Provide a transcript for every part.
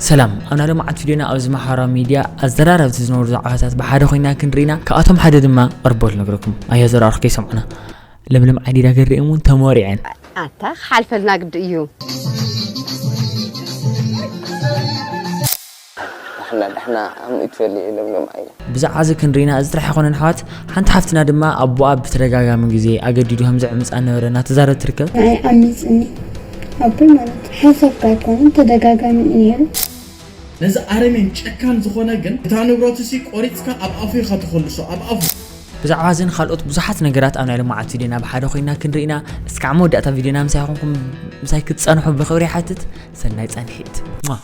ሰላም፣ ኣብ ናይ ሎማዓንቲ ቪድዮና ኣብዚ ማሕበራዊ ሚድያ ኣዘራረብቲ ዝነበሩ ዛዕባታት ብሓደ ኮይና ክንርኢና፣ ካብኣቶም ሓደ ድማ ቅርቦት ነግረኩም። ኣያ ዘራርኽ ከይሰምዑና። ለምለም ዓዲ ዳገር ሪኦም እውን ተሞሪዐን። ኣታ ክሓልፈልና ግዲ እዩ። ዳሕና ዳሕና ኣምኢት ፈሊ ለምለም ዓይኒ። ብዛዕባ እዚ ክንርኢና፣ እዚ ጥራሕ ኣይኮነን ኣሕዋት፣ ሓንቲ ሓፍትና ድማ ኣቦኣ ብተደጋጋሚ ግዜ ኣገዲዱ ከም ዘዕምጻ ነበረ እናተዛረበት ትርከብ። ንዓይ ዓሚጽኒ ኣቦይ ማለት ሓሳብካ ኣይኮነን፣ ተደጋጋሚ እዩ ነይሩ። ነዚ ኣረሜን ጨካን ዝኾነ ግን እታ ንብረቱ ሲ ቆሪጽካ ኣብ ኣፉ ኢኻ ትኾልሶ፣ ኣብ ኣፉ። ብዛዕባ እዝን ካልኦት ብዙሓት ነገራት ኣብ ናይ ሎማዓንቲ ቪድዮና ብሓደ ኮይና ክንርኢና፣ እስካዕ መወዳእታ ቪድዮና ምሳይ ኮንኩም ምሳይ ክትጸንሑ ብኽብሪ ይሓትት። ሰናይ ጻንሒት። ሟ።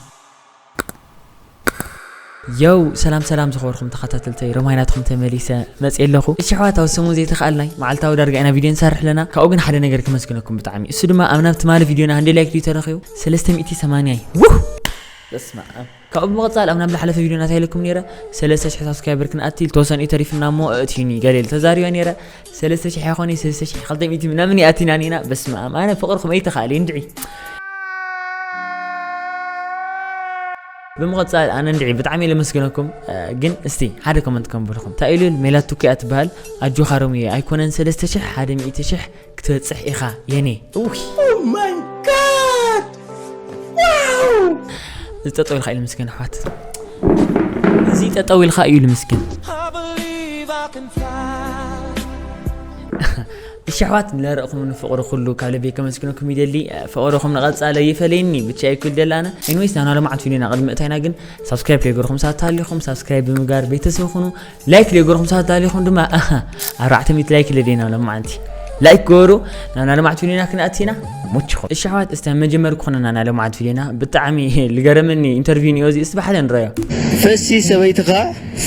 የው፣ ሰላም ሰላም ዝኸበርኩም ተኸታተልተይ፣ ሮማይ ናትኩም ተመሊሰ መጽየ ኣለኹ። እሺ ኣሕዋት፣ ኣብ ሰሙን ዘይተኻኣልናይ መዓልታዊ ዳርጋ ኢና ቪድዮ ንሰርሕ ኣለና። ካብኡ ግን ሓደ ነገር ክመስግነኩም ብጣዕሚ። እሱ ድማ ኣብ ናብ ትማሊ ቪድዮና ክንደይ ላይክ ድዩ ተረኺቡ? ሰለስተ ሚእቲ ሰማንያ እዩ። ውህ! በስመ ኣብ። ካብኡ ብምቕጻል ኣብ ናብ ዝሓለፈ ቪድዮና እንታይ ኢለኩም ነይረ? ሰለስተ ሽሕ ሳብስክራይበር ክንኣቲ ዝተወሰነ እዩ ተሪፍና እሞ እእትዩኒ ገለ ኢለ ተዛሪበ ነይረ። ሰለስተ ሽሕ ይኾን እዩ፣ ሰለስተ ሽሕ ክልተ ሚእቲ ምናምን ይኣቲና ኢና። በስመ ኣብ፣ ኣነ ፍቕርኩም ኣይተኻእለ እንድዒ። ብምቕጻል ኣነ እንድዒ ብጣዕሚ እየ ለመስግነኩም። እ፣ ግን እስቲ ሓደ ኮመንት ከንብልኩም። እንታይ ኢሉ? ሜላት ቱኪ እያ ትበሃል። ኣጆኻ ሮሚየ፣ ኣይኮነን ሰለስተ ሽሕ፣ ሓደ ሚእቲ ሽሕ ክትበጽሕ ኢኻ የኔ። ኡይ። Oh my God! Wow! እዚ ጠጠው ኢልካ እዩ ልምስገን ኣሕዋት። እዚ ጠጠው ኢልካ እዩ ልምስገን። I believe I can fly. እሺ ኣሕዋት፣ ንለርእኹም ንፍቕሪ ኩሉ ካብ ልበይ ከመስግነኩም ይደሊ። ፍቕርኹም ንቐጻለ ይፈለየኒ፣ ብቻ ይኩል ደላነ። ኤኒዌይስ፣ ናና ሎማዓንቲ ቪድዮና ቅድሚ እታይና ግን ሳብስክራይብ ለይገርኹም ሳት ሃሊኹም ሳብስክራይብ ብምግባር ቤተሰብ ኩኑ። ላይክ ለይገርኹም ሳት ሃሊኹም ድማ ኣርባዕተ ሚእቲ ላይክ ለደይና ሎማዓንቲ። ላይክ ገበሩ። ናና ሎማዓንቲ ቪድዮና ክንኣቲና ሙችኹም። እሺ ኣሕዋት፣ እስቲ መጀመሪ ክኾነና ናይ ሎማዓንቲ ቪድዮና ብጣዕሚ ልገረመኒ ኢንተርቪው ንዮ እዚ እስቲ ብሓደ ንረዮ። ፈሲ ሰበይትኻ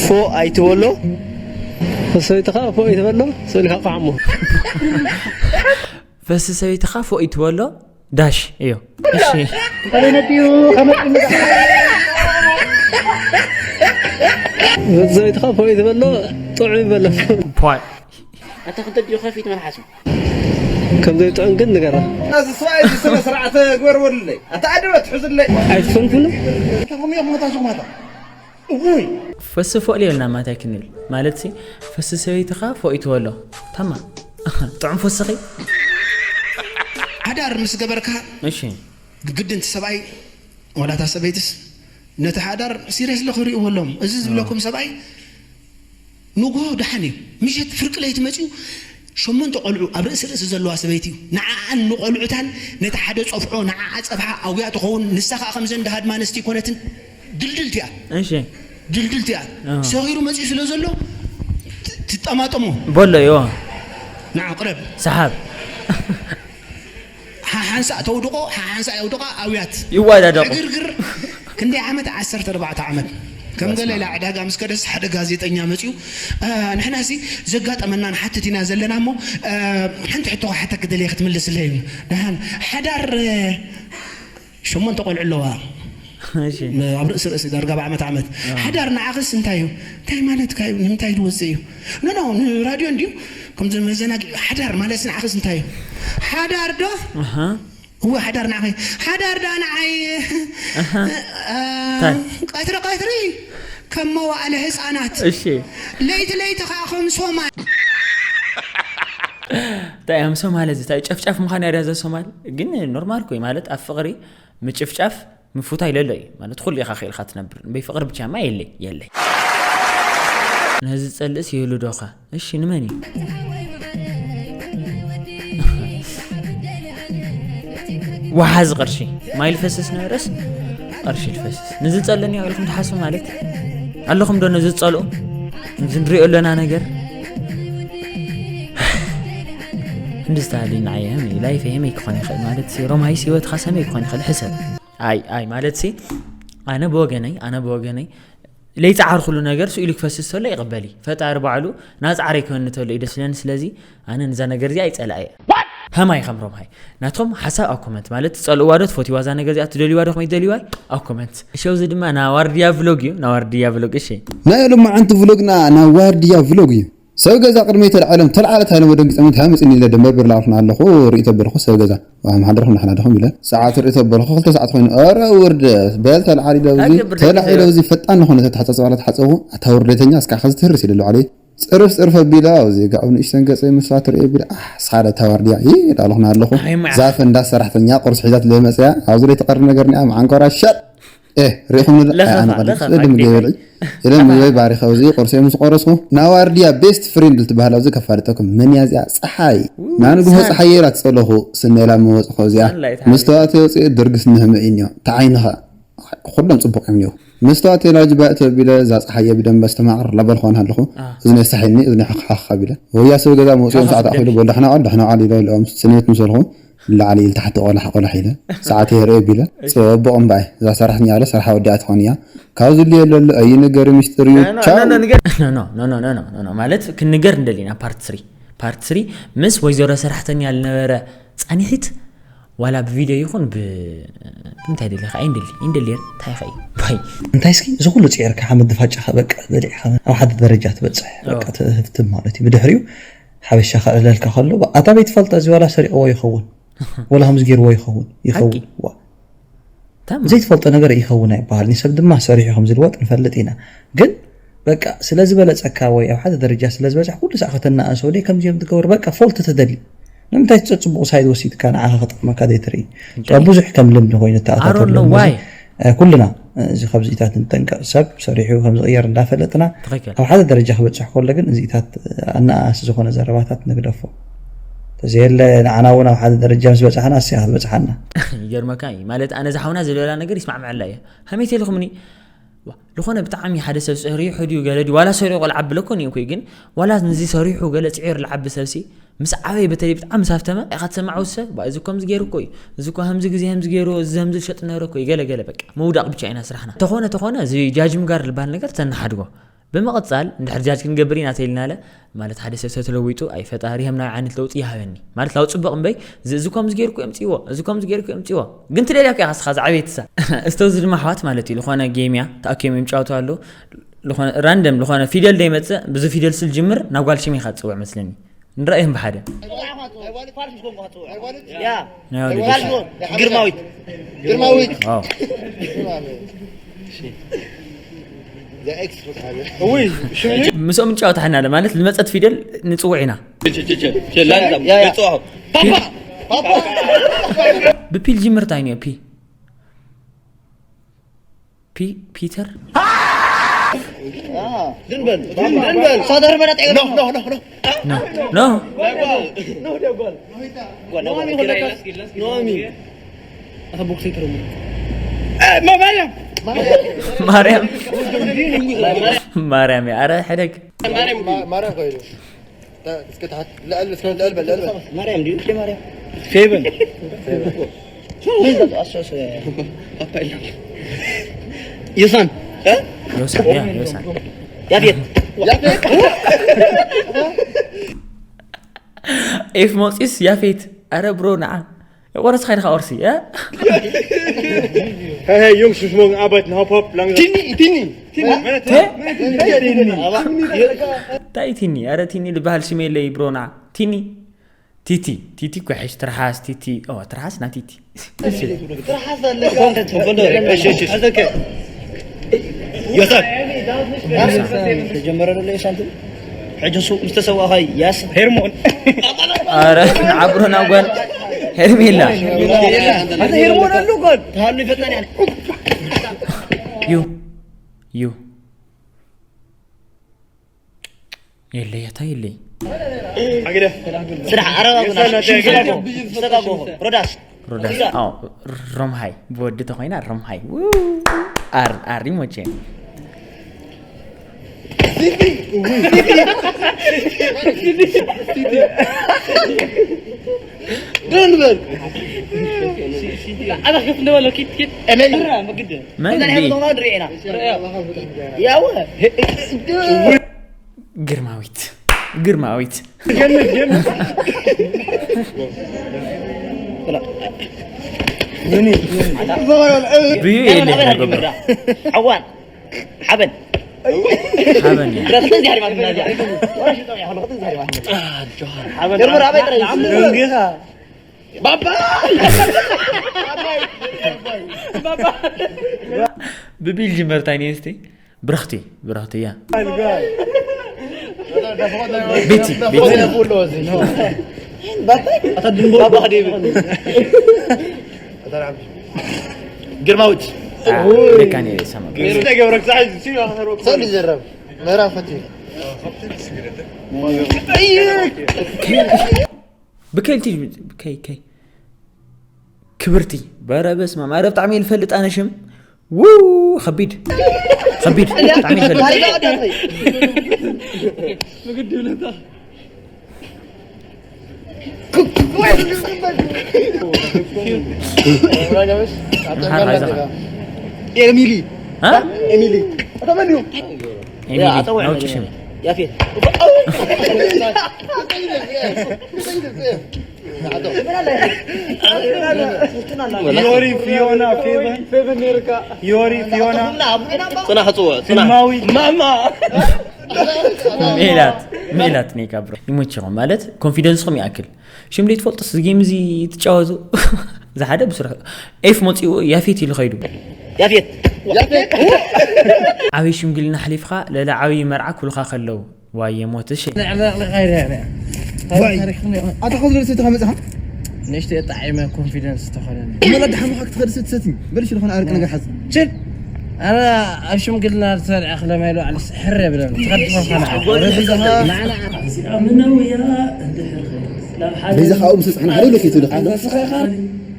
ፎ ኣይትበሎ። ፈሲ ሰበይትኻ ፎ ኣይትበሎ፣ ስእልካ ቋዕሞ። ፈሲ ሰበይትኻ ፎ ኣይትበሎ፣ ዳሽ እዩ። እሺ። ፈሲ ሰበይትኻ ፎ ኣይትበሎ፣ ጥዑም ይበሎ። ፖይ። ኣታ ክንተ ዲዩ ከፊት መልሓሱ? ከም ዘይጥዑም ግን ንገራ። እዚ ሰብኣይ እዚ ስነ ስርዓት ግበር በሉለይ። ኣታ ኣደብ ኣትሕዙለይ። ኣይትፈንፍኑ። እታ ከምኡ እያ ማታ ሱቕ ማታ። እውይ። ፈሲ ፎእ ሊዮና ማታይ ክንብል። ማለት ሲ፣ ፈሲ ሰበይትኻ ፎእ ይትበሎ። ታማ። ጥዑም ፈስኺ። ሓዳር ምስ ገበርካ እሺ። ግድን እቲ ሰብኣይ ዋላ እታ ሰበይትስ ነቲ ሓዳር ሲሪየስሊ ክሪእዎ ኣለዎም። እዚ ዝብለኩም ሰብኣይ ንግሆ ደሓን እዩ። ምሸት ፍርቂ ለይቲ መጺኡ ሸሞንተ ቆልዑ ኣብ ርእሲ ርእሲ ዘለዋ ሰበይቲ እዩ። ንዓኣን ንቆልዑታን ነቲ ሓደ ጸፍዖ ንዓኣ ጸብሓ ኣውያ ትኸውን። ንሳ ኸኣ ከምዘን ደሃድማ ኣንስቲ ኣይኮነትን። ድልድልቲ እያ። እሺ። ድልድልቲ እያ። ኣዎ። ሰጊሩ መጺኡ ስለ ዘሎ ት-፣ ትጠማጠሞ። በሎ እዮ። ንዓ ቅረብ። ሰሓብ። ሓሓንሳእ ተውድቆ፣ ሓሓንሳእ የውድቃ፣ ኣውያት። ይዋዳደቑ። ዕግርግር። ክንደይ ዓመት? ዓሰርተ ኣርባዕተ ዓመት። ከም በስመ ገለ ኢላ ኣብ። ዕዳጋ ምስ ከደስ ሓደ ጋዜጠኛ መጺኡ፣ "እ፣ ንሕናሲ ዘጋጠመና ንሓትት ኢና ዘለና እሞ፣ እ፣ ሓንቲ ሕቶ ክሓተኪ ደልየ ክትምልስለይ እዩ። ደሓን ሓዳር፣ እ፣ ሸሞንተ ቆልዑ ኣለዋ። እሺ። ም-፣ ኣብ ርእሲ ርእሲ ዳርጋ ብዓመት ዓመት። ኣዎ። ሓዳር ንዓኽስ እንታይ እዩ? እንታይ ማለት ካዩ? ንምንታይ ዝወፅእ እዩ? ኖ፣ ኖ፣ ንራድዮ እንድዩ። ከምዚ መዘናግዒ ሓዳር ማለትስ ንዓኽስ እንታይ እዩ? ሓዳር ዶ?" ኣሃ። እወ፣ ሓዳር ንዓኸ። ሓዳር ዳ ንዓይ፣ ኣሃ። እ፣ እንታይ? ቀትሪ ቀትሪ ከም መዋእለ ህፃናት። እሺ። ለይቲ ለይቲ ከዓ ከም ሶማል። እንታይ እዮም ሶማል እዚ? እንታይ ጨፍጫፍ ምዃን እያ እዛ ሶማል? ግን ኖርማል እኮ እዩ ማለት ኣብ ፍቕሪ ምጭፍጫፍ ምፉታይ ለሎ እዩ። ማለት ኩሉ ኢኻ ክኢልካ ትነብር። እምበይ ፍቕሪ ብቻማ የለይ፣ የለይ። ነዚ ዝጸልእስ ይህሉ ዶኻ? እሺ፣ ንመን እዩ? ወሓዚ ቅርሺ። ማይ ልፈስስ ነበረስ ቅርሺ ልፈስስ። ንዝጸልእኒ ኢልኩም ትሓስቡ ማለት? ኣለኹም ዶ ነዚ ዝጸልኡ? እዚ ንሪኦ ኣለና ነገር? እንዲ ዝተሃልዩ ንዓይ የመይ፣ ላይፍ የመይ ክኾን ይኽእል ማለት ሲ፣ ሮማይስ ህይወትኻ ሰመይ ክኾን ይኽእል? ሕሰብ። ኣይ፣ ኣይ፣ ማለት ሲ፣ ኣነ ብወገነይ፣ ኣነ ብወገነይ፣ ለይጸዓርኩሉ ነገር ስኢሉ ክፈስስ ተሎ ይቕበል እዩ። ፈጣሪ ባዕሉ ናጻዕረይ ክበኒ ተሎ እዩ ደስ ዝብለኒ። ስለዚ ኣነ ነዛ ነገር እዚኣ ኣይጸልኣየ። ሃማይ ከም ሮምሃይ። ናትኩም ሓሳብ ኣብ ኮመንት፣ ማለት ትጸልእዋ ዶ ትፈትይዋ እዛ ነገር እዚኣ፣ ትደልይዋ ዶ ከመይ ትደልይዋ ኣብ ኮመንት። እሺ፣ እዚ ድማ ናይ ዋርድያ ቭሎግ እዩ፣ ናይ ዋርድያ ቭሎግ። እሺ። ናይ ሎማዓንቲ ቭሎግና ናይ ዋርድያ ቭሎግ እዩ። ሰብ ገዛ ቅድመይ ተልዓሎም፣ ተልዓለ ታይሎም ደንጊጾም፣ እንታይ መጺኒ ኢለ ደንበርብር ላልኩና ኣለኹ። ርኢ ተበልኹ ሰብ ገዛ። ዋ፣ መሓደርኩም ንሕና ደኹም ኢለ። ሰዓት ርኢ ተበልኹ፣ ክልተ ሰዓት ኮይኑ፣ ኧረ ውርደት፣ በል ተልዓል ኢለ ኣብዚ፣ እንታይ ተልዓል ኢለ ክገብር? ኣብዚ ፈጣን ዝኾነ ተተሓጻጸባ ተሓጸቡ። ኣታ ውርደተኛ፣ እስካ ከዚ ትህርስ ኢለ ኣለኹ ዓለይ። ጽርፍ ጽርፍ ኣቢላ፣ ኣብዚ ጋብ ንእሽተን ገጸይ መስዋእት ርኢ ቢላ፣ ኣሕ፣ ስኻ ደ ታዋርድያ፣ ይ፣ ዳልኹና ኣለኹ። ኣይ፣ ማዕ። ዛፍ እንዳ ሰራሕተኛ ቁርሲ ሒዛት ለመጽያ፣ ኣብዚ ለይቲ ቀሪ ነገር ኒኣ፣ መዓንኮራ ሸጥ። ኤ፣ ርኢኹም ንለ-፣ ለኸፋ፣ ኣይ፣ ኣነ ቀደም ለኸፋ፣ ስለ ድም ኪድ፣ ገይበልዒ። ኪድ። ኢለ ለኸፋ። ምግበይ ባሪኸ፣ ኣብዚ ቁርሲ ምስ ቆረስኩ፣ ናዋርድያ ቤስት ፍሬንድ ልትበሃል ኣብዚ ከፋልጠኩም። መን እያ እዚኣ? ጸሓይ። ው፣ ናንግሆ ጸሓይ። ጸሓይ እያ ትጸለኹ፣ ስሜላ መወጽኹ እዚኣ። ሳንላይት መስተዋት ሓቢብ። ወጽኡ ድርግስ ንህምእ እዩ እኒኦ። ተዓይንኻ። ኩሎም ጽቡቕ እዮም እኒኦ። መስተዋት ቴላጅ ባእ ተቢለ፣ እዛ ጸሓይ እየ ብደንበ ኣስተማቕር ላበልኳን ኣለኹ። አ። እዝነ ሳሒኒ፣ እዝነ ሓኽሓኽ ኣቢለ። ወያ ሰብ ገዛ መውጽኦም ሓኽሓኽ ሰዓት ኣኺሉ ደቢል። በል፣ ደሕና ዋል፣ ደሕና ዋል ኢለ ኢሎም ስሜት ምስ በልኹ፣ ላዕሊ ኢል ታሕቲ ቆላሕ ቆላሕ ኢለ፣ ሰዓት የርኢ ቢለ፣ ጽቡቕ እምበኣይ፣ እዛ ሰራሕተኛ ኣለ ስርሓ ወዲኣ ትኾን እያ። ካብ ዝልየ ለሎ ኣይንገር ሚስጥር እዩ። ኖ፣ ኖ፣ ቻው። ኖ፣ ኖ፣ ንገር-፣ ኖ፣ ኖ፣ ኖ፣ ኖ፣ ኖ፣ ኖ፣ ኖ፣ ማለት ክንገር እንደሊና ፓርት ስሪ። ፓርት ስሪ ምስ ወይዘሮ ሰራሕተኛ ልነበረ ጻኒሒት ዋላ ብቪድዮ ይኹን ብ-፣ ብምንታይ ደሊኻ? ኣይንደሊ፣ ኣይንደሊ፣ እንታይ ኸ እዩ? ባይ። እንታይ እስኪ እዚ ኩሉ ጽዒርካ ሓመድ ድፋጫኻ በቃ በሊዕኻ ኣብ ሓደ ደረጃ ትበጽሕ፣ በቃ ኦ። ትህፍትም ማለት እዩ። ብድሕሪኡ ሓበሻ ከዕልለልካ ከሎ፣ ኣታ በይትፈልጦ እዚ ዋላ ሰሪቕዎ ይኸውን፣ ዋላ ከምዚ ገይርዎ ይኸውን፣ ይኸውን። ሓቂ። ዋ። ታም። ዘይትፈልጦ ነገር ይኸውን ኣይበሃል። ንሰብ ድማ ሰሪሑ ከም ዝልወጥ ንፈልጥ ኢና። ግን በቃ ስለ ዝበለጸካ ወይ ኣብ ሓደ ደረጃ ስለ ዝበጽሕ ኩሉ ሳዕ ከተናእሶ ደይ ከምዚኦም ትገብር፣ በቃ ፎልት ትደሊ። ንምንታይ እቲ ጽቡቕ ሳይድ ወሲድካ ንዓኻ ክጠቕመካ ዘይትርኢ? እንተ ብዙሕ ከም ልምዲ ኮይኑ I don't know ተኣታተሎ። Why። እ፣ ኩልና፣ እ፣ እዚ ካብዚታት ንጠንቀቕ። ሰብ ሰሪሑ ከም ዝቕየር እንዳፈለጥና ትኽክል። ኣብ ሓደ ደረጃ ክበጽሕ ከሎ ግን እዚታት፣ እ፣ ኣነኣኣሲ ዝኾነ ዘረባታት ንግደፎ። ተዘየለ ንዓና እውን ኣብ ሓደ ደረጃ ምስ በጻሕና ኣስያ ክትበጽሓና። ይገርመካ እዩ። ማለት ኣነ ዝሓውና ዝበላ ነገር ይስማዕምዐላ እየ። ሃሜት ኢልኩምኒ? ዋ፣ ዝኾነ ብጣዕሚ ሓደ ሰብ ሰሪሑ ድዩ ገለ ድዩ፣ ዋላ ሰሪቑ ቆልዓ ብለኮ እኒኦ እኮ እዩ፣ ግን ዋላ ንዚ ሰሪሑ ገለ ጽዒሩ ልዓቢ ሰብሲ ምስ ዓበይ በተለይ ብጣዕሚ ምስ ሃፍተመ ኢኻ ትሰማዕ ወሰ፣ ባ፣ እዚ እኮ ከምዚ ገይሩ እኮ እዩ፣ እዚ እኮ ከምዚ ግዜ ከምዚ ገይሩ፣ እዚ ከምዚ ዝሸጥ ነበረ እኮ እዩ፣ ገለ ገለ በቃ ምውዳቕ ብቻ ኢና ስራሕና። ተኾነ ተኾነ እዚ ጃጅ ምጋር ዝበሃል ነገር ተናሓድጎ። ብምቕጻል እንድሕር ጃጅ ክንገብር ኢና ተኢልናለ፣ ማለት ሓደ ሰብ ተተለዊጡ፣ ኣይ ፈጣሪ ከም ናይ ዓይነት ለውጢ ይሃበኒ። ማለት ላው ጽቡቕ እምበይ፣ እዚ፣ እዚ እኮ ከምዚ ገይሩ እኮ የምጽእዎ፣ እዚ እኮ ከምዚ ገይሩ እኮ የምጽእዎ። ግን ትደልያ እኮ ኢኻ ንስኻ ዝዓበየት እሳ። እስቶ እዚ ድማ ኣሕዋት ማለት እዩ፣ ዝኾነ ጌም እያ፣ ተኣኪቦም ይጫወቱ ኣለዉ። ዝኾነ ራንደም፣ ዝኾነ ፊደል ደይመጽእ፣ ብዚ ፊደል ስል ጅምር፣ ናብ ጓል ሽም ኢኻ ትጽውዕ መስለኒ። ንረኣዮም ብሓደ። ያ። ናይ ወለዲ ፋልስ ሽም። ግርማዊት። ግርማዊት። ዋው። እውይ፣ ሽም ምስኦም ንጫወት ሓና ማለት ዝመጸት ፊደል ንጽውዕ ኢና። ያ፣ ያ። ፓፓ! ፓፓ! ብፒ ልጅምር እንታይ እዩ? ፒ። ፒ-፣ ፒተር? ዝም በል፣ ዝም በል። ሳዳር መረጥ ኖ፣ ኖ፣ ኖ፣ ኖ። ኖ። ኖ። ጓል ኖሚ፣ ጓል ኖሚ። ኣታ ቦክሰ ይተረሙ። እ፣ ማ-፣ ማርያም። ማርያም። ማርያም፣ ኣረ ሕደግ። ማርያም፣ ማ-፣ ማርያም ኮይኑ። ታ-፣ እስከ ታሕት፣ ልዕል፣ እስከ ልዕል በል፣ ልዕል በል። ማርያም ድዩ? እንደ ማርያም። ፌቨን። ምን በቃ፣ እሱ፣ እሱ። ፓፓ የለም። ዮሳን። እ? ዮሳን፣ ያ፣ ዮሳን። ያፌት። ያፌት። ኤፍ ሞጺስ ያፌት። ኣረ ብሮ፣ ንዓ። ቆረስ ኻይድኻ ኦርሲ፣ እ? Hey, hey, Jungs, wir morgen arbeiten. Hopp, hopp, langsam. ቲኒ፣ ቲኒ፣ ቲኒ። እ? ቲኒ። እንታይ ቲኒ? ኣረ ቲኒ ዝበሃል ሽም የለይ ብሮ፣ ንዓ። ቲኒ። ቲቲ፣ ቲቲ እኮ ይሕሽ፣ ትርሓስ፣ ቲቲ። ኦ፣ ትርሓስ ና ቲቲ። እሺ። ትርሓስ ኣለካ። ኮንተንት፣ ኮንተንት። እሺ፣ እሺ፣ እሺ። ዮሳን። ተጀመረ ዘሎ ዮሳን ትብል? ሕጂ እሱ ምስ ተሰዋእኻ ያስ ሄርሞን። ኣረ፣ ንዓብሮ ናብ ጓል ሄርሜላ። ኣንተ ሄርሞን ኣሉ ጓል። ተሃሉ ይፈጥናን ያን። ዩ፣ ዩ። የለይ፣ ኣታ የለይ። ስራሕ፣ ኣረጋጉና። ሽም ዝተጋጎ። ዝተጋጎ። ሮዳስ። ሮዳስ። ኣዎ፣ ሮምሃይ። ብወዲ ተኾይና ሮምሃይ። ው! ኣር፣ ኣር ይሞቼ። ደን በል። ኣታ ከፍ እንደበለ ኪት፣ ኪት። እመን። ብራ፣ መግደ። መን እንዲ? ያወ። ግርማዊት፣ ግርማዊት። ብዩ የለ። ዓዋን ሓበን። ሓበን እያ። ረክተ ዚያሪ ማለት ነው። ወራሽ ነው ያሁን ረክተ ዚያሪ ማለት ነው። ጀርመን አበይ ጥራይ። ደንጌኻ። ባባ። ብቢል ጅመር ታይኒ እስቲ። ብርኽቲ ብርኽቲ እያ። ቤቲ ቤቲ። ግርማዊት ደካኒ ሰማ። ሰው ሊዘረብ ምዕራፍ ፈትዩ ብከልቲ ከይ ከይ ክብርቲ በረ በስመ ኣብ። ኣረ ብጣዕሚ እየ ዝፈልጥ ኣነ ሽም። ው ከቢድ ከቢድ ብጣዕሚ እየ ዝፈልጥ። ኣምሓራ ይዛኻ። ኤሚሊ እ? ኤሚሊ ተመንዩ ኤሚሊ ናውጭ ሽም። ያፌት ዮሪ ፊዮና ፌቨን ዮሪ ፊዮና ጽናሕ ጽወ ጽናሕ ማዊ ማማ ሜላት ሜላት ኔካ ብሮ ይሞችኹም ማለት ኮንፊደንስኹም ይኣክል። ሽም ዘይትፈልጡስ እዚ ጌም እዚ ትጫወቱ። ዝሓደ ብስራሕ ኤፍ መፂኡ ያፌት ኢሉ ኸይዱ። ያፌት ዓበይ ሽምግልና ሓሊፍኻ ለለ ዓብይ መርዓ ኩልኻ ከለዉ ዋየ ሞት እሺ። ኣታ ከዚ ደርሰ ተኻ መፅኻ ንእሽተ የጣዒመ ኮንፊደንስ ተኾነኒ መላ ድሓ ምዃ ክትኸድ ሰትሰቲ በልሽ ዝኾነ ኣርቂ ነገር ሓዝ ችል ኣነ ኣብ ሽምግልና ዝሰርዐ ክለማይ ሎ ኣልስ ሕረ ብለን ትኸድፈ እዚኣ ምነውያ እንድሕር ኸይድ ናብ ሓደ በዚ ካብኡ ምስ በፅሕና ሓደ ኢሉ ከይትብል ከሎ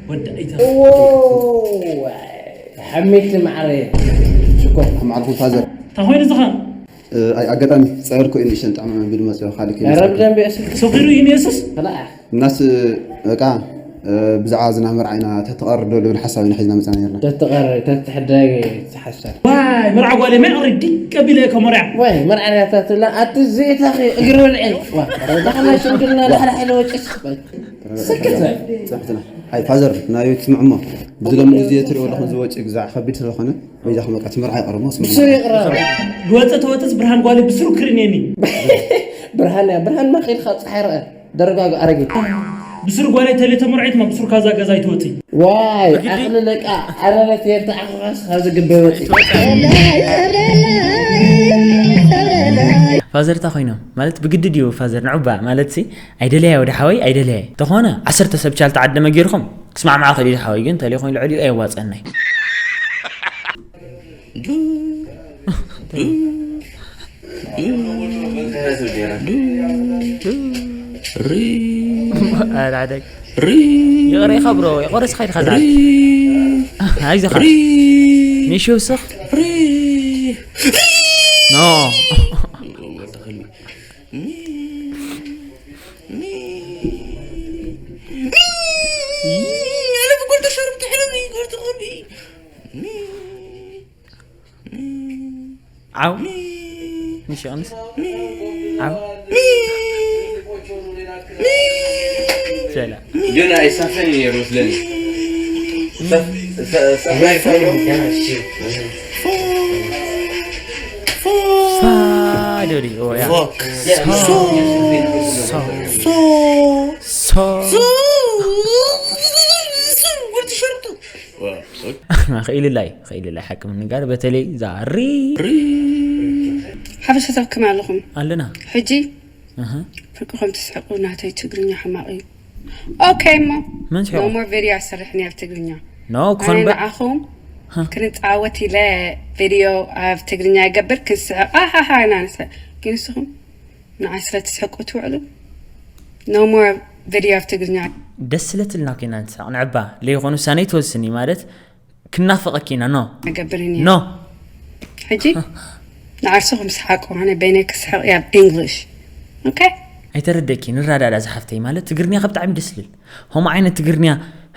ወዳኢታ ሓሚድ ማዕረ ሽኮር ማዕርኹም ፋዘር እንታይ ኮይኑ ዝኻ ኣይ ኣጋጣሚ ፀዕር ኮይኑ ሸንጣ መብል መፅዮ ካልእ ከይመፅእ ረብ ደንብ የስል ሰኺሩ እዩ ንየሱስ ከላኣ እናስ በቃ ብዛዕባ ዝና መርዓ ኢና ተተቐርብ ዶ ልብል ሓሳብ ኢና ሒዝና መፅና ነርና ተትቐረ ተትሕዳይ ተሓሰብ ዋይ መርዓ ጓለ መዕሪ ዲቅ ቀቢለ ከመርያ ወይ መርዓርያታትላ ኣቲ ዘይታኺ እግሪ በልዐ ዳኽላ ሽምግልና ላሕላሕ ኢለ ወጭስ ፅሕትና ሓይ ፋዘር ናዮ ትስምዕሞ ብዝለሚ ግዜ ትሪኦ ኣለኹም ዝወጭ ግዛዕ ከቢድ ስለኾነ በይዛኹም በቃ ትምርዓ ይቐርሞ ብስር ይቕረብ ዝወፀ ተወፅስ ብርሃን ጓለ ብስሩ ክርኔኒ ብርሃን እያ ብርሃን ማኺልካ ፀሓይ ረአ ደረጋግ ኣረጊት ብስሩ ጓለ ተሌተ መርዒት ማ ብስሩ ካዛ ገዛ ይትወፅእ ዋይ ዓቕሊ ለቃ ዓረረት የርትዓኽኻስ ካብ ዝግበ ወፂ ፋዘር እንታይ ኮይኖም ማለት ብግዲ ድዩ ፋዘር ንዑባ ማለት ሲ ኣይደለያ ወደ ሓወይ ኣይደለያ ተኾነ ዓሰርተ ሰብ ቻል ተዓደመ ጌርኩም ክስማዕማዕ ክእል ሓወይ ግን ተለይ ኮይኑ ልዕሊኡ ኣየዋፀናይ ይቕሬኻ ብሮ ይቕሬኻ ኢልካ ዝዓል ኣይዞኻ ንሽ ውስኽ ኖ ዓው ንሽ ኣንስ ዓው ሰላ ግን ኣይሳፈን ነይሩ ስለዚ ፋ ዶዲ ኦ ያ ሶ ክኢልላይ ክኢልላይ ሓቂ ምንጋር በተለይ እዛ ሪ ሓፈሻ ሰብ ከመይ ኣለኹም ኣለና ሕጂ ኣሃ ፍርቅኹም ትስሕቁ ናተይ ትግርኛ ሕማቕ እዩ ኦኬ እሞ መን ስሕቁ ኖ ሞር ቪድዮ ኣይሰርሕን እየ ኣብ ትግርኛ ኖ ክኾን ኣነ እምበር ንዓኹም ሃ። ክንፃወት ኢለ ቪድዮ ኣብ ትግርኛ ይገብር ክንስሕቕ ኣሃሃ ኢና ንስሕቕ ግን ንስኹም ንዓይ ስለ ትስሕቁ ትውዕሉ ኖ ሞር ቪድዮ ኣብ ትግርኛ ደስ ስለትልና ኮይና ንስሕቕ ንዕባ ለይኾኑ ውሳነ ትወስኒ ማለት ክናፍቐኪ ኢና ኖ ኣይገብርን እየ ኖ ሕጂ ንዓርሱ ክምስሓቁ ኣነ በይነይ ክስሕቕ እያ ብ English okay ኣይተረደኪ ንረዳዳ ዝሓፍተይ ማለት ትግርኛ ካብ ብጣዕሚ ደስ ልብል ሆም ዓይነት ትግርኛ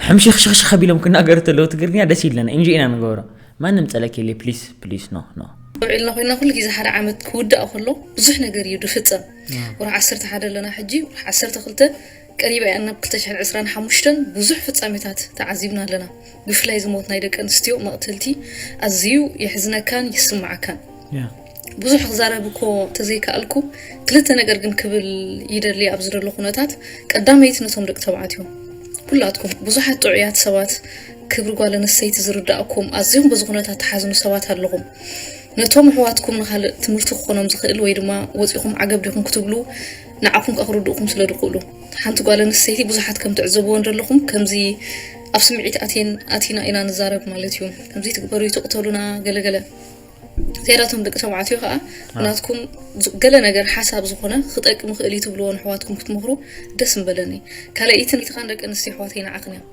ሕምሽኽሽኽሽኽ ኣቢሎም ክናገሩ ተለዉ ትግርኛ ደስ ይብለና ኢንጆይ ኢና ንገብሮ ማንም ፀለኪ የለ ፕሊስ ፕሊስ ኖ ኖ ውዒልና ኮይና ኩሉ ግዜ ሓደ ዓመት ክውዳእ ከሎ ብዙሕ ነገር እዩ ድፍፀም ወርሒ ዓሰርተ ሓደ ኣለና ሕጂ ወርሒ ዓሰርተ ክልተ ቀሪባ እያ ናብ ክልተ ሽሕን ዕስራን ሓሙሽተን ብዙሕ ፍፃሜታት ተዓዚብና ኣለና ብፍላይ ዝሞት ናይ ደቂ ኣንስትዮ መቕተልቲ ኣዝዩ የሕዝነካን ይስማዓካን ያ ብዙሕ ክዛረብ እኮ ተዘይከኣልኩ፣ ክልተ ነገር ግን ክብል ይደሊ። ኣብዚ ዘሎ ኩነታት ቀዳመይቲ ነቶም ደቂ ተባዕትዮ፣ ኩላትኩም ብዙሓት ጥዑያት ሰባት፣ ክብሪ ጓል ኣንስተይቲ ዝርዳእኩም ኣዝዮም በዚ ኩነታት ተሓዝኑ ሰባት ኣለኹም። ነቶም ኣሕዋትኩም ንኻልእ ትምህርቲ ክኾኖም ዝኽእል ወይ ድማ ወፂኹም ዓገብ ዲኹም ክትብሉ ንዓኹም ከኣ ክርድእኩም ስለ ድኽእሉ፣ ሓንቲ ጓል ኣንስተይቲ ብዙሓት ከም ትዕዘብዎ እንደለኹም ከምዚ ኣብ ስምዒት ኣትየን ኣቲና ኢና ንዛረብ ማለት እዩ። ከምዚ ትግበሩ እዩ ትቕተሉና ገለገለ። ዝያዳቶም ደቂ ተባዕትዮ ከዓ ናትኩም ገለ ነገር ሓሳብ ዝኾነ ክጠቅም ይኽእል እዩ ትብልዎ ንኣሕዋትኩም ክትመኽሩ ደስ ምበለኒ። ካልኣይትን ኢትኻን ደቂ ኣንስትዮ ኣሕዋተይ ንዓኽን እዮም።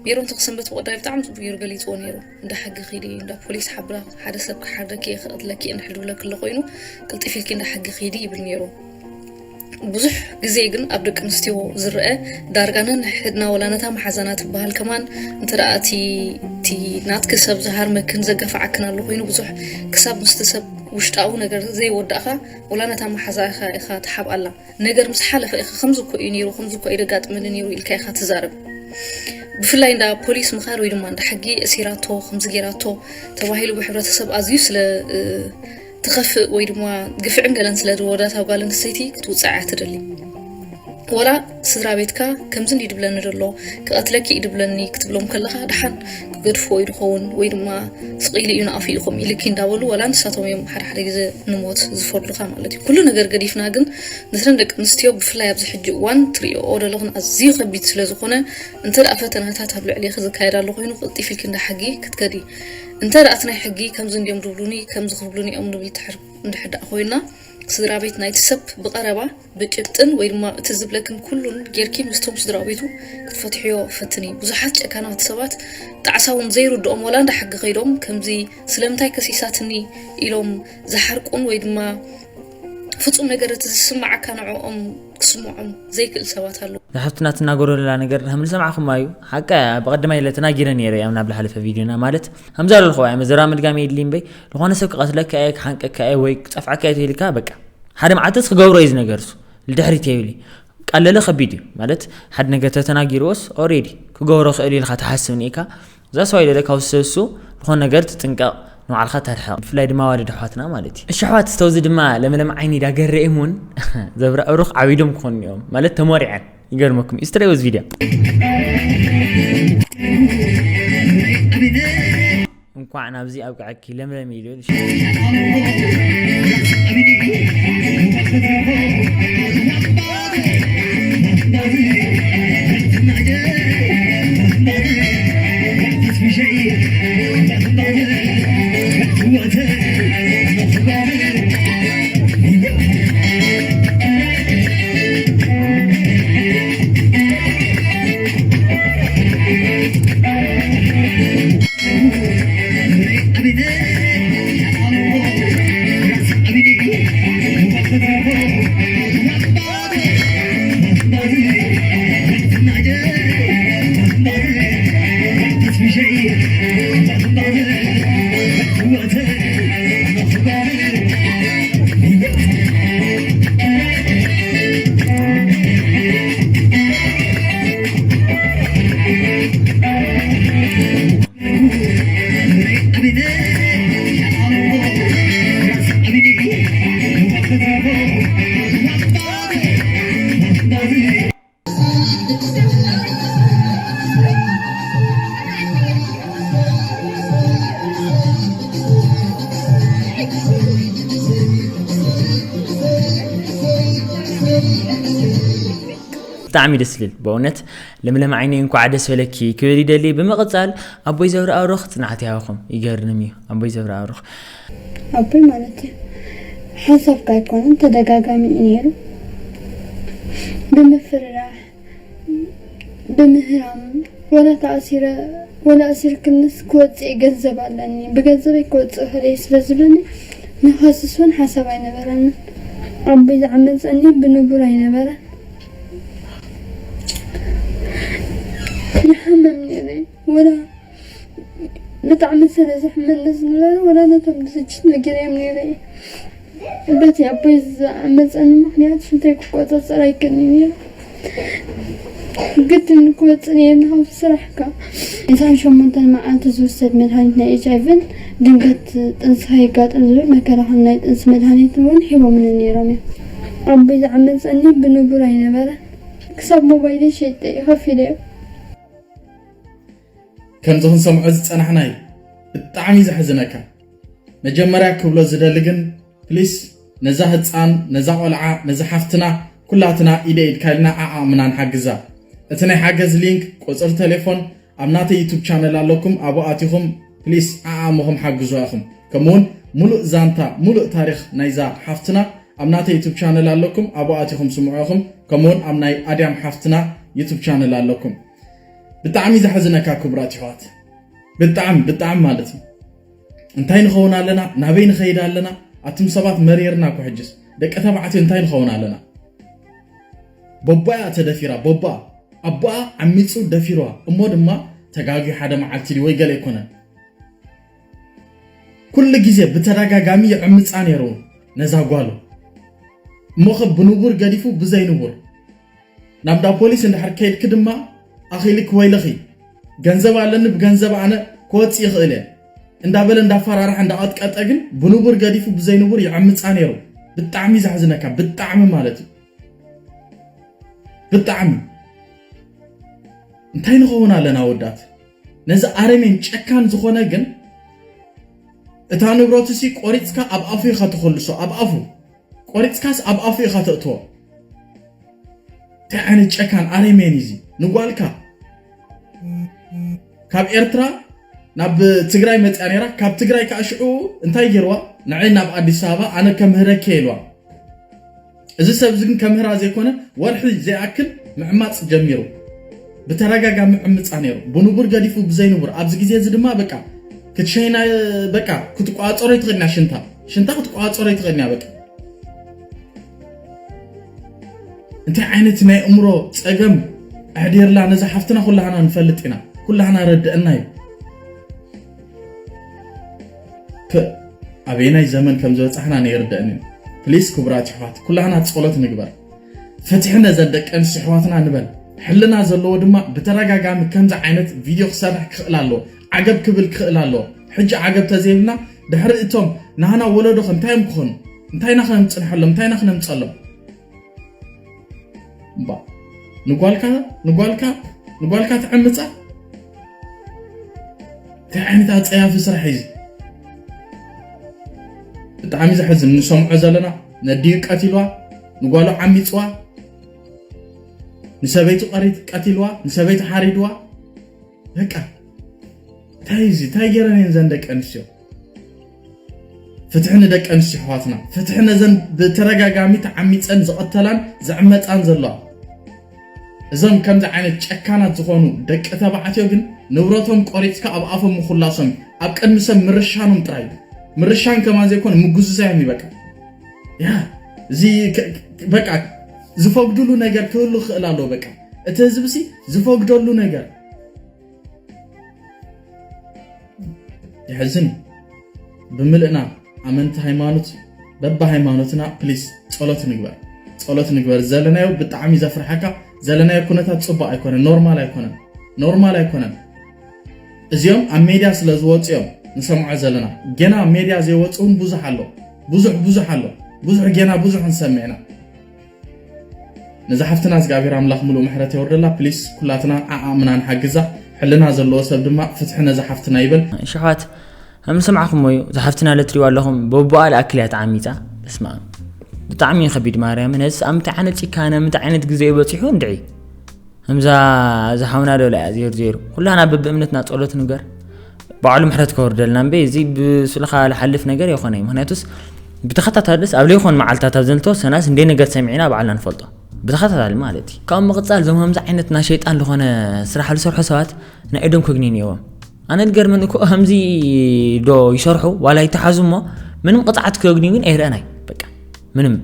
ሜሮን ተክሰንበት ብቐዳይ ብጣዕሚ ጽቡቅ ገይሩ ገሊጽዎ ነይሩ። እንዳ ሕጊ ኺዲ፣ እንዳ ፖሊስ ሓብራ፣ ሓደ ሰብ ክሓርደኪ እየ ክቐትለኪ እየ እንድሕር ድብለኪ ኣሎ ኮይኑ ቅልጥፍ ኢልኪ እንዳ ሕጊ ኺዲ ይብል ነይሩ። ብዙሕ ግዜ ግን ኣብ ደቂ ኣንስትዮ ዝረአ ዳርጋ ነንሕድና ወላ ነታ መሓዛና ትበሃል ከማን እንተ ደኣ እቲ እቲ ናትኪ ሰብ ዝሃርመክን ዘጋፍዓክን ኣሎ ኮይኑ ብዙሕ ክሳብ ምስቲ ሰብ ውሽጣዊ ነገር ዘይወዳእኻ ወላ ነታ መሓዛ ኢኻ ኢኻ ትሓብኣላ። ነገር ምስ ሓለፈ ኢኻ ከምዚ እኮ እዩ ነይሩ ከምዚ እኮ እዩ ደጋጥመኒ ነይሩ ኢልካ ኢኻ ትዛረብ። ብፍላይ እንዳ ፖሊስ ምኻድ ወይ ድማ እንዳ ሕጊ እሲራቶ ከምዚ ገይራቶ ተባሂሉ ብሕብረተሰብ ኣዝዩ ስለ ትኸፍእ ወይ ድማ ግፍዕን ገለን ስለ ዝወረዳ እታ ጓል ኣንስተይቲ ክትውፅዕ እያ ትደሊ። ወላ ስድራ ቤትካ ከምዚ እንዲ ድብለኒ ደሎ ክቐትለኪ እዩ ድብለኒ ክትብሎም ከለኻ ደሓን ክገድፍዎ እዩ ድኸውን ወይ ድማ ስቕ ኢሉ እዩ ንኣፉ እዩ ከምኡ ኢልኪ እንዳበሉ ወላ ንሳቶም እዮም ሓደ ሓደ ግዜ ንሞት ዝፈርዱኻ ማለት እዩ። ኩሉ ነገር ገዲፍና ግን ነተን ደቂ ኣንስትዮ ብፍላይ ኣብዚ ሕጂ እዋን ትሪኦ ዘለኽን ኣዝዩ ከቢድ ስለ ዝኾነ እንተ ደኣ ፈተናታት ኣብ ልዕሌኺ ዝካየድ ኣሎ ኮይኑ ቅልጢፍ ኢልኪ እንዳ ሕጊ ክትከዲ እንተ ደኣ እቲ ናይ ሕጊ ከምዚ እንዲዮም ድብሉኒ ከምዚ ክብሉኒ እዮም ንብል ትሕር እንድሕር ደኣ ኮይና ስድራ ቤት ናይቲ ሰብ ብቐረባ ብጭብጥን ወይ ድማ እቲ ዝብለክን ኩሉን ጌርኪ ምስቶም ስድራ ቤቱ ክትፈትሕዮ ፈትኒ። ብዙሓት ጨካናት ሰባት ጣዕሳ እውን ዘይርድኦም ዋላ እንዳ ሕጊ ከይዶም ከምዚ ስለምንታይ ከሲሳትኒ ኢሎም ዝሓርቁን ወይ ድማ ፍጹም ነገር እቲ ዝስምዓካ ንዕኦም ክስምዖም ዘይክእል ሰባት ኣለዉ። ንሓፍትና ትናገሮ ዘላ ነገር ከም ዝሰማዕኹማ እዩ። ሓቃ እያ። ብቐዳማይ ኢለ ተናጊረ ነይረ እያ ናብ ዝሓለፈ ቪድዮና። ማለት ከምዚ ኣለልኹ እያ መዘራ ምድጋም የድሊ እምበይ ዝኾነ ሰብ ክቐትለካ እየ ክሓንቀካ እየ ወይ ክጸፍዓካ እየ ተይልካ በቃ ሓደ መዓልትስ ክገብሮ እዩ ዝነገር እሱ ልድሕሪት የብሊ ቃለለ ከቢድ እዩ። ማለት ሓደ ነገር ተተናጊርዎስ ኦሬዲ ክገብሮ ክእል ኢልካ ትሓስብ ኒካ እዛ ሰዋይ ደለ ካብ ዝሰሱ ዝኾነ ነገር ትጥንቀቕ ንባዕልካ ተርሕቕ ብፍላይ ድማ ዋደድ ኣሕዋትና ማለት እዩ። እሺ ኣሕዋት ስተውዚ ድማ ለምለም ዓይኒ ዳገረኤም እውን ዘብረእሩኽ ዓቢዶም ክኾኑ እዮም ማለት ተሞሪዐን ይገርመኩም እዩ ስትረይ ወዝ ቪድያ እንኳዕ ናብዚ ኣብቅዐኪ ለምለም ኢሉ ብጣዕሚ ደስ ዝብል በእውነት ለምለም ዓይነይ እንኳዕ ደስ በለኪ ክብል ይደሊ። ብምቕፃል ኣቦይ ዘብረኣሩኽ ፅንዓት ይሃብኹም። ይገርም እዩ ኣቦይ ዘብረኣሩኽ። ኣቦይ ማለት እዩ ሓሳብካ ኣይኮነን ተደጋጋሚ እዩ ነይሩ ብምፍርራሕ ብምህራም ወላ ተኣሲረ ወላ ኣሲርክንስ ክወፅእ ገንዘብ ኣለኒ ብገንዘበይ ክወፅእ ፈለይ ስለ ዝብለኒ ንኸስስ እውን ሓሳብ ኣይነበረንን ኣቦይ ዝዓመፀኒ ብንቡር ኣይነበረን ይሓመም ነይረ ወላ ብጣዕሚ ስለ ዘሕመኒ ዝነበረ ወላ ነቶም ድርጅት ነጊረዮም ነይረ እየ በቲ ኣቦይ ዝዓመፀኒ ምክንያት ሽንተይ ክቆፃፀር ኣይክእልን እየ ግድን ክወፅእ ነይርና ካብ ስራሕካ። ዕስራን ሸሞንተን መዓልቲ ዝውሰድ መድሃኒት ናይ ኤች ኣይቪን ድንገት ጥንሲ ከየጋጥም ዝብል መከላኸሊ ናይ ጥንሲ መድሃኒት እውን ሂቦምኒ ነይሮም እዮም። ኣቦይ ዝዓመፀኒ ብንቡር ኣይነበረ። ክሳብ ሞባይለይ ሸይጠ እዩ ከፊለዮ። ከምዚ ክንሰምዖ ዝፀናሕና እዩ። ብጣዕሚ ዘሕዝነካ። መጀመርያ ክብሎ ዝደሊ ግን ፕሊስ ነዛ ህፃን ነዛ ቆልዓ ነዛ ሓፍትና ኩላትና ኢደ ኢድካ ኢልና ዓዓምና ንሓግዛ። እቲ ናይ ሓገዝ ሊንክ ቁፅሪ ቴሌፎን ኣብ ናተይ ዩቱብ ቻነል ኣለኩም ኣብኡ ኣቲኹም ፕሊስ ዓዓምኹም ሓግዙ ኢኹም። ከምኡውን ሙሉእ ዛንታ ሙሉእ ታሪኽ ናይዛ ሓፍትና ኣብ ናተይ ዩቱብ ቻነል ኣለኩም ኣብኡ ኣቲኹም ስምዑ ኢኹም። ከምኡውን ኣብ ናይ ኣድያም ሓፍትና ዩቱብ ቻነል ኣለኩም። ብጣዕሚ ዘሕዝነካ ክቡራት ይሕዋት ብጣዕሚ ብጣዕሚ ማለት እዩ። እንታይ ንኸውን ኣለና ናበይ ንኸይድ ኣለና? ኣቱም ሰባት መሪርና እኮ ሕጅስ ደቂ ተባዕትዮ እንታይ ንኸውን ኣለና? ቦቦኣ ተደፊራ ቦቦኣ ኣቦኣ ዓሚፁ ደፊርዋ እሞ ድማ ተጋግዩ ሓደ መዓልቲ ድዩ ወይ ገለ ኣይኮነን። ኩሉ ግዜ ብተደጋጋሚ ይዕምፃ ነይሩ ነዛ ጓሉ እሞ ኸ ብንቡር ገዲፉ ብዘይንቡር ናብ ዳ ፖሊስ እንድሕር ከይድኪ ድማ ኣኺልኪ ወይልኺ ገንዘብ ኣለኒ ብገንዘብ ኣነ ክወፅእ ይኽእል እየ እንዳበለ እንዳፈራርሐ እንዳቐጥቀጠ ግን ብንቡር ገዲፉ ብዘይንቡር ይዕምፃ ነይሩ። ብጣዕሚ ዘሕዝነካ ብጣዕሚ ማለት እዩ ብጣዕሚ። እንታይ ንኸውን ኣለና ኣወዳት? ነዚ ኣረሜን ጨካን ዝኾነ ግን እታ ንብረቱ ሲ ቆሪፅካ ኣብ ኣፉ ኢኻ ትኸልሶ ኣብ ኣፉ ቆሪፅካስ ኣብ ኣፉ ኢኻ ተእትዎ። እንታይ ዓይነት ጨካን ኣረሜን እዚ ንጓልካ ካብ ኤርትራ ናብ ትግራይ መፅያ ነይራ ካብ ትግራይ ከዓ ሽዑ እንታይ ገይርዋ ንዐይ ናብ ኣዲስ ኣበባ ኣነ ከምህረኪ ኢልዋ። እዚ ሰብ እዚ ግን ከምህራ ዘይኮነ ወርሒ ዘይኣክል ምዕማፅ ጀሚሩ። ብተደጋጋሚ ዕምፃ ነይሩ ብንቡር ገዲፉ ብዘይንቡር ኣብዚ ግዜ እዚ ድማ በቃ ክትሸይና በቃ ክትቋፀሮ ይትኽእልና ሽንታ ሽንታ ክትቋፀሮ ይትኽእልና በቃ እንታይ ዓይነት ናይ እምሮ ፀገም ኣሕዲርላ ነዛ ሓፍትና ኩላህና ንፈልጥ ኢና ኩላህና ረድአና እዩ። ኣበየናይ ዘመን ከም ዝበፃሕና ነይርደእን እዩ። ፕሊስ ክቡራት ይሕዋት ኩላህና ፀሎት ንግበር። ፍትሒ ነዘን ደቂ ኣንስትዮ ኣሕዋትና ንበል። ሕልና ዘለዎ ድማ ብተደጋጋሚ ከምዚ ዓይነት ቪድዮ ክሰርሕ ክኽእል ኣለዎ። ዓገብ ክብል ክኽእል ኣለዎ። ሕጂ ዓገብ ተዘይብልና ድሕሪ እቶም ናህና ወለዶ ከ እንታይ እዮም ክኾኑ? እንታይ ኢና ክነምፅንሐሎም? እንታይ ኢና ክነምፀሎም? እባ ንጓልካ ንጓልካ ንጓልካ ትዕምፃ እንታይ ዓይነት ኣፀያፊ ስራሕ እዩ ብጣዕሚ ዘሕዝን ንሰምዖ ዘለና ነዲኡ ቀቲልዋ ንጓሉ ዓሚፅዋ ንሰበይቱ ቀሪት ቀቲልዋ ንሰበይቱ ሓሪድዋ በቃ እንታይ እዚ እንታይ ገይረን እየን ዘን ደቂ ኣንስትዮ ፍትሒ ንደቂ ኣንስትዮ ኣሕዋትና ፍትሒ ነዘን ብተደጋጋሚ ተዓሚፀን ዝቐተላን ዝዕመፃን ዘለዋ እዞም ከምዚ ዓይነት ጨካናት ዝኾኑ ደቂ ተባዕትዮ ግን ንብረቶም ቆሪፅካ ኣብ ኣፎም ምኹላሶም ኣብ ቅድሚ ሰብ ምርሻኖም ጥራይ ምርሻን ከማን ዘይኮነ ምጉዝዛዮም ይበቃ ያ እዚ በቃ ዝፈግድሉ ነገር ክህሉ ክእል ኣለዎ በቃ እቲ ህዝቢ ሲ ዝፈግደሉ ነገር የሕዝን እዩ ብምልእና ኣመንቲ ሃይማኖት በቢ ሃይማኖትና ፕሊስ ጸሎት ንግበር ጸሎት ንግበር ዘለናዮ ብጣዕሚ ዘፍርሓካ ዘለናዮ ኩነታት ጽቡቅ ኣይኮነን ኖርማል ኣይኮነን ኖርማል ኣይኮነን እዚኦም ኣብ ሜድያ ስለ ዝወፁ እዮም ንሰምዖ ዘለና ገና ሜድያ ዘይወፁ እውን ብዙሕ ኣሎ ብዙሕ ብዙሕ ኣሎ ብዙሕ ገና ብዙሕ ንሰምዕ ኢና ነዛ ሓፍትና እግዚኣብሔር ኣምላኽ ምሉእ ምሕረት የውርደላ ፕሊስ ኩላትና ዓዓምና ንሓግዛ ሕልና ዘለዎ ሰብ ድማ ፍትሒ ነዛ ሓፍትና ይበል። ሽሕዋት ከም ዝሰማዕኹሞ እዩ እዛ ሓፍትና ለትሪዋ ኣለኹም በቦኣ ልኣክል እያ ተዓሚፃ በስመኣብ ብጣዕሚ እዩ ከቢድ ማርያምን ነዚ ኣብ ምንታይ ዓይነት ጭካነ ምንታይ ዓይነት ግዜ እዩ በፂሑ እንድዒ ከምዛ እዛ ሓውና ዶ እያ ዜሩ ዜሩ ኩላና በብእምነትና ፀሎት ንገር ባዕሉ ምሕረት ከወርደልና እምበይ እዚ ብስልኻ ልሓልፍ ነገር የኾነ እዩ ምክንያቱስ ብተኸታታልስ ኣብ ለይኾን መዓልታት ኣብ ዘንተወሰናስ እንደ ነገር ሰሚዕና ባዕልና ንፈልጦ ብተኸታታሊ ማለት እዩ ካብ ምቕፃል ዞም ከምዚ ዓይነት ናይ ሸይጣን ዝኾነ ስራሕ ዝሰርሑ ሰባት ናይ ኢዶም ከግኒ ነይዎም ኣነ ዝገርመን እኮ ከምዚ ዶ ይሰርሑ ዋላ ይተሓዙ እሞ ምንም ቅፅዓት ከግኒ ግን ኣይረአናይ በቃ ምንም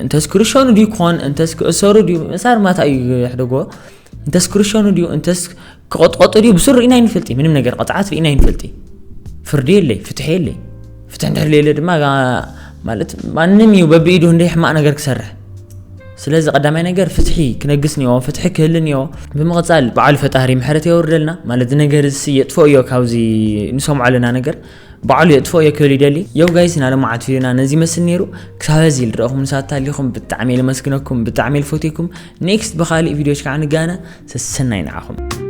እንተስ ክርሸኑ ድዩ ክኾን እንተስ ክእሰሩ ድዩ ምእሳር ማታ እዩ ሕደጎ እንተስ ክርሸኑ ድዩ እንተስ ክቐጥቀጡ ድዩ ብሱር ርኢና ይንፈልጢ ምንም ነገር ቐፅዓት ርኢና ይንፈልጢ ፍርዲ የለይ ፍትሒ የለይ ፍትሒ እንድሕር የለ ድማ ማለት ማንም እዩ በብኢዱ እንደ ሕማቕ ነገር ክሰርሕ ስለዚ ቀዳማይ ነገር ፍትሒ ክነግስ እኒኦ፣ ፍትሒ ክህል እኒኦ። ብምቕፃል በዓሉ ፈጣሪ ምሕረት የውርደልና። ማለት እዚ ነገር እዚ የጥፍኦ እዮ፣ ካብዚ ንሰምዖ ኣለና ነገር በዓሉ የጥፍኦ እዮ ክብል ይደሊ። የው ጋይስ፣ ናለማዓት ቪዲዮና ነዚ መስል ነይሩ። ክሳብ እዚ ዝረእኹም ንሳት ኣሊኹም ብጣዕሚ እየ ለመስግነኩም፣ ብጣዕሚ እየ ልፈትየኩም። ኔክስት ብኻሊእ ቪዲዮች ከዓ ንጋነ። ሰሰናይ ንዓኹም።